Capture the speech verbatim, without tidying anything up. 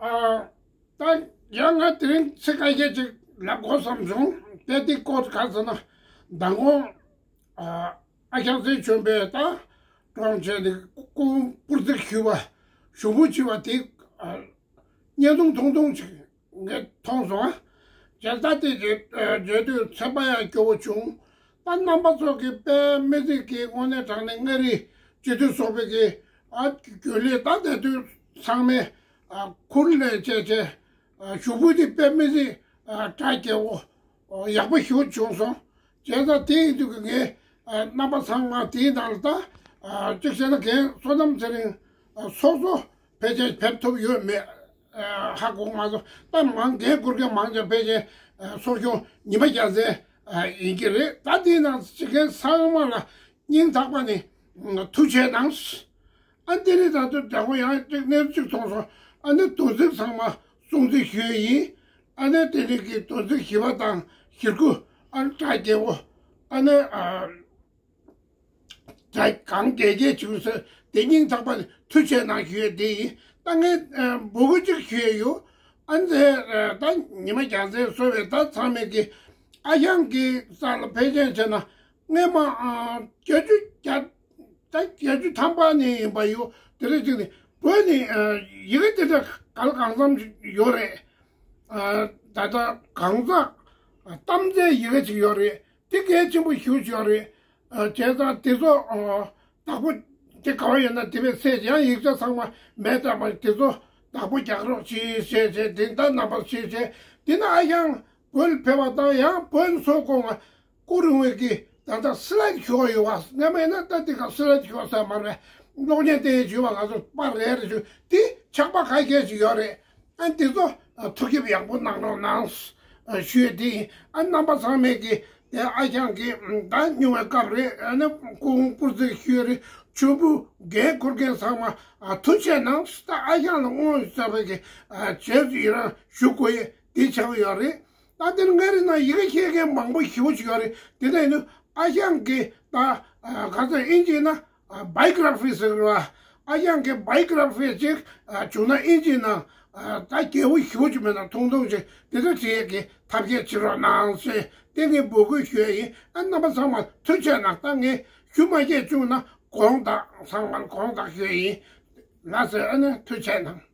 ཨ། ད་ཡང་ང་དེ་རིང་ཚིག་ཁ་ཤས་ཅིག་ལབ་དགོས་བསམ་བྱུང་། དེ་དེ་སྐོར་ག་ཟེར་ན། མདང་དགོང་ཨ་ཨ་ཞང་ཚེ་བྱོན་པས་ད་གྲོངས་བྱས་ཏེ་སྐུ་སྐུ་སྤུར་རྩིས་ཞུས་པ། ཞུ་འབུལ་བྱས་པ་དེ་ཨ་བརྙན་ཐུང་ཐུང་ཐུང་ཅིག་ངས་མཐོང་སོང་ཨ། བྱས་ཙང་དེ་རྗེས་བརྗེད་དུས་ཚོར་བ་ཡང་སྐྱོ་བོ་བྱུང་། ད་རྣམ་པ་ཚོ་གི་དཔེ་མི་སྲིད་ཀྱི་དངོས་གནས་དྲང་གནས་མངའ་རིས་སྤྱི་འཐུས་ཚོགས་པའི་གི་ཨ་རྒྱུན་ལས་ད་དེ་དུས་ཚང་མས་ཨ་ཁུར་ལེན་བྱས་བྱས་ཨ་ཞུ་འབུལ་དེ་དཔེ་མི་སྲིད་ཨ་གྲ་རྒྱས་པོ་ཨ་ཡག་པོ་ཞེ་པོ་བྱུང་སོང་། བྱས་ཙང་དེ་ཡིན་དུས་ཀྱི་ངས་ཨ་རྣམ་པ་ཚང་མ་དེའི་ནང་ལ་ད་ཨ་གཅིག་བྱས་ན་རྒན་བསོད་ནམས་ཚེ་རིང་ཨ་སོ་སོ་ཕལ་ཆེར་ཕེབས་ཐུབ་ཡོད་མེད་ཨ་ཧ་གོ་མ་སོང་། ད་མང་འགན་འཁུར་མཁན་མང་ཆེ་ཕལ་ཆེར་ཨ་ཚོགས་ཆུང་ཉི་མ་རྒྱལ་མཚན་ཨ་ཡིན་གྱི་རེད། ད་དེའི་ནང་བྱེད་མཁན་ཚང་མ་ལ་སྙིང་ཐག་པ་ནས་ཐུགས་རྗེ་གནང་། ཨ་འདི་ནི་ད་དུང་དྲང་པོ་ཡང་གཅིག་གནས་ཚུལ་གཅིག་མཐོང་སོང་། ཨ་ནི་དོན་ཚིག་ཚང་མ་སྲུང་བརྩི་ཞུ་ཡི་ཡིན། ཨ་ནི་དེ་རིང་གི་དོན་ཚིག་ཞི་བ་དང་ཞི་རྒོལ་ཨ་ནི་གྲ་རྒྱས་པོ་ཨ་ནི་ཨ་གྲ་གང་རྒྱས་རྒྱས་བྱུང་ཟེར་དེ་སྙིང་ཐག་པ་ནས་ཐུགས་རྗེ་གནང་ཞུ་ཡས་དེ་ཡིན། ད་ངས་ཨ་འབོད་སྐུལ་གཅིག་ཞུ་ཡས་ཡོད། ཨ་ནི་ཨ་ད་ཉི་མ་རྒྱལ་མཚན་གསོལ་བའི་ད་ཚང་མས་ཀྱི་ཨ་ཞང་གི་ས་ལ་ཕལ་ཆེར་བྱས་ན་སྔས་མ་ཨ་བརྒྱད་ཅུ་གྱ་ད་བརྒྱད་ཅུ་ཐམ་པ་ནས་ཡིན་པ་ཡོད། དེ་རེད་ཅིག་ནི་བོད་ནི་ཨ་ཡི་གེ་དེ་འདྲ་ག་ལ་གང་འཚམ་ཞིག་ཡོད་རེད། ཨ་ད་ལྟ་གང་ཟག་གཏམ་རྩལ་ཡི་གེ་ཅིག་ཡོད་རེད། དེ་གལ་ཆེན་པོ་ཞེ་པོ་ཅིག་ཡོད་རེད། ཨ་བྱས་ཙང་དེ་ཚོ་ཨ་བདག་པོ་དེ་ག་བ་ཡོད་ན་དེ་བས་ཟེར། ཡང་ཡིག་ཆ་ཚང་མ་མེད་ཙང་མ་དེ་ཚོ་བདག་པོ་རྒྱག་རོགས་བྱེད་ཞེས་བྱས། དེ་ད་རྣམ་པ་ཞེས་བྱས། དེ་ན་ཨ་ཞང་བོད་ལ་ཕེབས་པ་དང་ཡང་བོད་སོག་ཁོངས་ལ་སྐུ་རིང་བའི་གི་ད་ལྟ་སི་ལའེ་ཌི་ཞུ་བ་ཡོད་པ། སྔ་མ་ཡིན་ན་ད་དེ་ག་སི་ལའེ་ཌི་ཞུ་བ་ཟེར་མ་རེད། གློག་བརྙན་དེ་ཞུ་བ་ང་ཚོ་པར་རེ་རེ་ཞུ་དེ་ཆག་པ་ཁ་ཤས་ཤིག་ཡོད་རེད། ཨ་འདི་ཚོ་ཐུགས་ཞིབ་ཡག་པོ་གནང་རོགས་གནང་ཞུ་ཡས་དེ་ཡིན། ཨ་རྣམ་པ་ཚང་མས་ཀྱི་དེ་ཨ་ཞང་གི་ད་སྙུང་བའི་སྐབས་རེད། ཨ་ནི་སྐུ་ཕུང་སྤུར་རྩིས་ཞུ་ཡས་རེད། མཆོད་འབུལ་འགན་འཁུར་མཁན་ཚང་མ་ཨ་ཐུགས་རྗེ་གནང་། ད་ཨ་ཞང་ལ་དངོས་སུ་བྱས་པའི་གི་ཨ་རྗེས་སུ་ཡི་རང་ཞུ་དགོས་ཡས་དེ་ཆགས་ཡོད་རེད། ད་དེ་ནི་ངའི་རིགས་ན་ཡི་གེ་ཤེས་མཁན་མང་པོ་ཞེ་པོ་ཅིག་ཡོད་རེད། དེ་འདྲ་ཡིན་དུས་ཨ་ཞང་གི་ད་ག་ཚོད་ཨིན་ཇིའི་ནང་བའི་ཡོ་གྷི་ར་ཕི་ཟེར་གི་རེད་བ། ཨ་ཞང་གི་བའི་ཡོ་གྷི་ར་ཕི་ཅིག་བྱུང་ན་ཨིན་ཇིའི་ནང་ད་རྒྱས་པོ་ཞེ་པོ་ཅིག་མེད་ན་ཐུང་ཐུང་ཅིག་དེ་འདྲ་བྲིས་ཡས་ཀྱི་ཐབས་ཤེས་བྱེད་རོགས་གནང་ཞེས་དེ་ངས་འབོད་སྐུལ་ཞུ་ཡས་ཡིན། ཨ་རྣམ་པ་ཚང་མ་ཐུགས་རྗེ་གནང་། ད་ངས་ཞུ་མ་ཤེས་བྱུང་ན་དགོངས་དག་ཚང་མར་དགོངས་དག་ཞུ་ཡས་ཡིན། ལགས་སོ། ཨ་ནི་ཐུགས་རྗེ་གནང་།